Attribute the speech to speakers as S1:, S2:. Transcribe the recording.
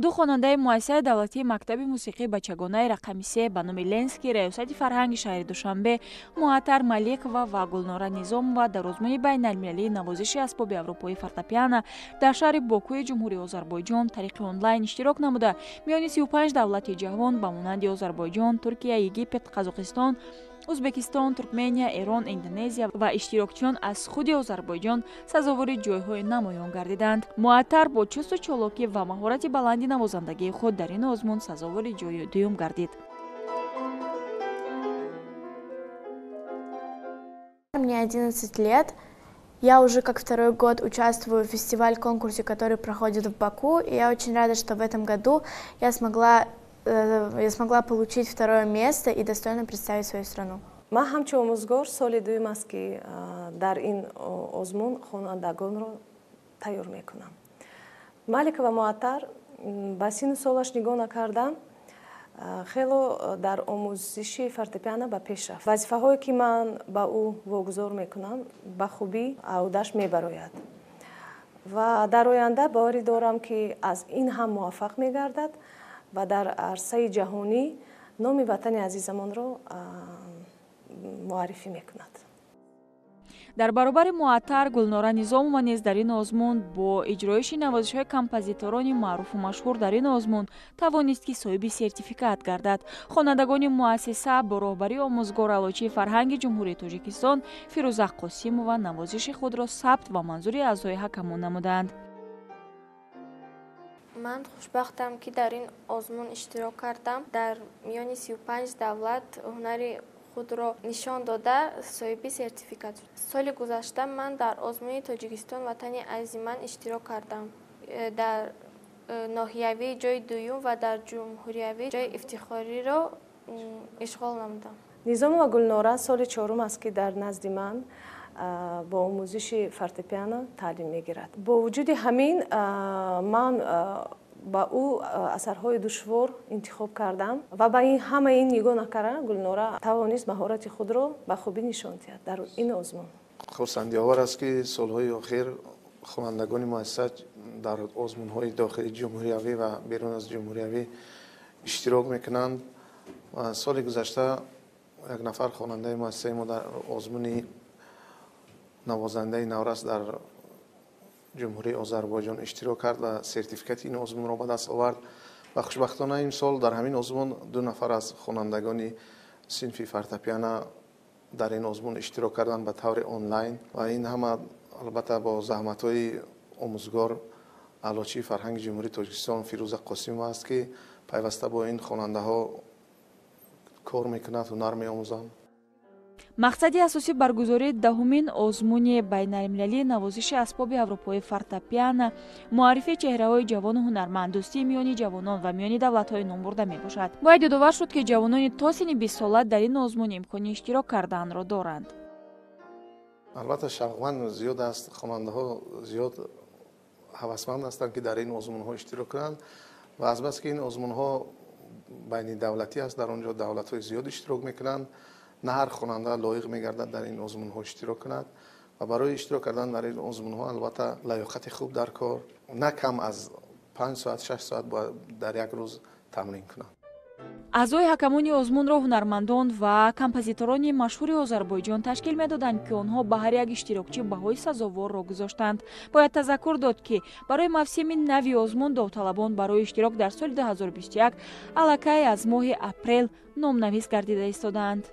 S1: Ду хонандаи муассисаи давлатии мактаби мусиқии бачагонаи рақами 3 ба номи Ленский раёсати фарҳанги шаҳри Душанбе Муаттар Маликова ва Гулнора Низомова дар озмуни байналмилалии навозиши асбоби аврупоӣ фортепиано дар шаҳри Бокуи Ҷумҳурии Озарбойҷон тариқи онлайн иштирок намуда, миёни 35 давлати ҷаҳон ба монанди Озарбойҷон, Туркия, Египет, Қазоқистон, Узбекистон, Туркмения, Эрон, Индонезия ва иштирокчиён аз худи Озарбойҷон сазовори ҷойҳои намоён гардиданд. Муаттар бо чусту чолокӣ ва маҳорати баланди навозандагии худ дар ин озмун сазовори ҷои дуюм гардид.
S2: Мне 11 лет. Я уже как второй год участвую в фестиваль-конкурсе, который проходит в Баку, и я очень рада, что в этом году я смогла получить второе место и достойно представить свою страну.
S3: Ман ҳамчун омӯзгор соли дуюм аст, ки дар ин озмун хонандагонро тайёр мекунам. Маликова Муаттар ба синну солаш нигоҳ накардан, хело дар омӯзиши фортепиано ба пеш рафт. Вазифаҳое, ки ман ба ӯ вогузор мекунам, ба хубӣ аҳдаш мебарояд ва дар оянда боварӣ дорам, ки аз ин ҳам муваффақ мегардад ва дар арсаи ҷаҳонӣ номи ватани азизамонро муаррифӣ мекунад.
S1: Дар баробари Муаттар, Гулнора Низомова низ дар ин озмун бо иҷроиши навозишҳои композиторони маъруфу машҳур дар ин озмун тавонист, ки соҳиби сертификат гардад. Хонандагони муассиса бо роҳбарии омӯзгор, аълочии фарҳанги Ҷумҳурии Тоҷикистон Фирӯза Қосимова навозиши худро сабт ва манзури аъзои ҳакамон намуданд.
S4: Ман хушбахтам, ки дар ин озмун иштирок кардам. Дар миёни 35 давлат ҳунари худро нишон дода, соҳиби сертификат шуд. Соли гузашта ман дар озмуни «Тоҷикистон, ватани азизи ман» иштирок кардам. Дар ноҳиявӣ ҷои дуюм ва дар ҷумҳуриявӣ ҷои ифтихориро ишғол намудам.
S3: Низомова Гулнора соли чорум аст, ки дар назди ман бо омӯзиши фортепиано таълим мегирад. Бо вуҷуди ҳамин, ман ба ӯ асарҳои душвор интихоб кардам ва ба ин ҳама ин нигоҳ накарда, Гулнора тавонист маҳорати худро ба хубӣ нишон диҳад дар ин озмун.
S5: Хурсандиовар аст, ки солҳои охир хонандагони муассиса дар озмунҳои дохили ҷумҳуриявӣ ва берун аз ҷумҳуриявӣ иштирок мекунанд. Ва соли гузашта як нафар хонандаи муассисаи мо дар озмуни навозандаи наврас дар Ҷумҳурии Озарбойҷон иштирок кард ва сертификати ин озмунро ба даст овард. Ва хушбахтона имсол дар ҳамин озмун ду нафар аз хонандагони синфи фортепиано дар ин озмун иштирок карданд ба таври онлайн. Ва ин ҳама албатта бо заҳматҳои омӯзгор, аълочии фарҳанги Ҷумҳурии Тоҷикистон Фирӯза Қосимова аст, ки пайваста бо ин хонандаҳо кор мекунад, ҳунар меомӯзанд.
S1: Мақсади асосии баргузории даҳумин озмуни байналмилалии навозиши асбоби аврупои фортепиано муаррифии чеҳраҳои ҷавону ҳунарманд, дӯстии миёни ҷавонон ва миёни давлатҳои номбурда мебошад. Бояд ёдовар шуд, ки ҷавонони то синни 20сола дар ин озмун имкони иштирок карданро доранд.
S5: Албатта, шавқманд зиёд аст. Хонандаҳо зиёд ҳавасманд ҳастанд, ки дар ин озмунҳо иштирок кунанд. Ва азбаски ин озмунҳо байнидавлатӣ аст, дар он ҷо давлатҳои зиёд иштирок мекунанд, на ҳар хонанда лоиқ мегардад дар ин озмунҳо иштирок кунад. Ва барои иштирок кардан дар ин озмунҳо албатта лаёқати хуб дар кор, на кам аз 5 соат, 6 соат бояд дар як рӯз тамрин кунанд.
S1: Аъзои ҳакамони озмунро ҳунармандон ва композиторони машҳури Озарбойҷон ташкил медоданд, ки онҳо ба ҳар як иштирокчӣ баҳои сазоворро гузоштанд. Бояд тазаккур дод, ки барои мавсими нави озмун довталабон барои иштирок дар соли 2021 аллакай аз моҳи апрел номнавис гардида истодаанд.